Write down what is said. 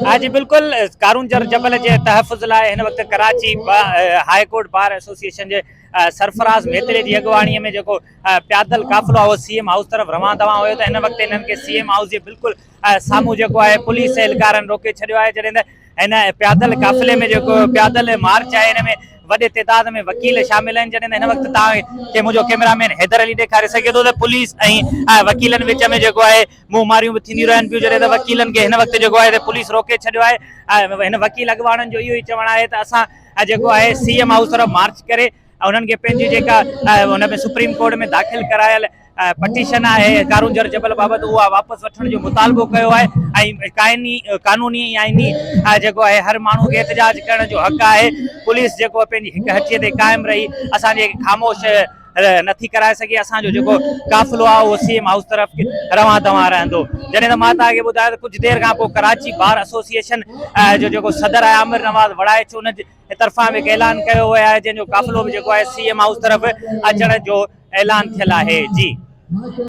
ها جي بلڪل ڪارونجهر جبل جي تحفظ لاء هن وقت Karachi high court bar association جي سرفراز ميتري جي اڳواڻي ۾ جيڪو پيادل قافلو آهي اهو سي ايم هائوس طرف روان دوان هيو ته هن وقت انهن کي سي ايم هائوس جي بلڪل سامهون جيڪو آهي پوليس اهلڪارن روڪي ڇڏيو آهي جڏهن ته هن پيادل قافلي ۾ جيڪو پيادل مارچ آهي ان ۾ وڏي تعداد ۾ وڪيل شامل آهن جڏهن ته هن وقت توهان کي منهنجو ڪئميرا مين حيدر علي ڏيکاري سگهي ٿو ته پوليس ۽ وڪيلن وچ ۾ جيڪو آهي منهن ماريون به ٿينديون رهن پيون جڏهن ته وڪيلن کي هن وقت جيڪو آهي ته پوليس روڪي ڇڏيو آهي ۽ هن وڪيل اڳواڻن جو اهو ئي چوڻ آهي ته اسان جيڪو آهي سي ايم هائوس طرف مارچ ڪري انهن کي پنهنجي جيڪا ان ۾ سپريم ڪورٽ ۾ داخل ڪرايل پٽيشن آهي ڪارونجهر جبل بابت اها واپس وٺڻ جو مطالبو ڪيو آهي ۽ ڪائني قانوني ۽ آئيني جيڪو آهي هر ماڻهو کي احتجاج ڪرڻ جو حق آهي پوليس جيڪو پنهنجي هڪ هچي تي قائم رهي اسان جي خاموش نٿي ڪرائي سگهي اسان جو جيڪو قافلو آهي اهو سي ايم هائوس طرف روان دوان رهندو جڏهن ته مان توهان کي ٻڌايو ته ڪجهه دير کان پوء ڪراچي بار ايسوسيئيشن جو جيڪو صدر آهي عامر نواز وڙائچ ان طرفان به هڪ اعلان ڪيو ويو آهي جنهن جو قافلو به جيڪو آهي سي ايم هائوس طرف اچڻ جو اعلان ٿيل آهي جي.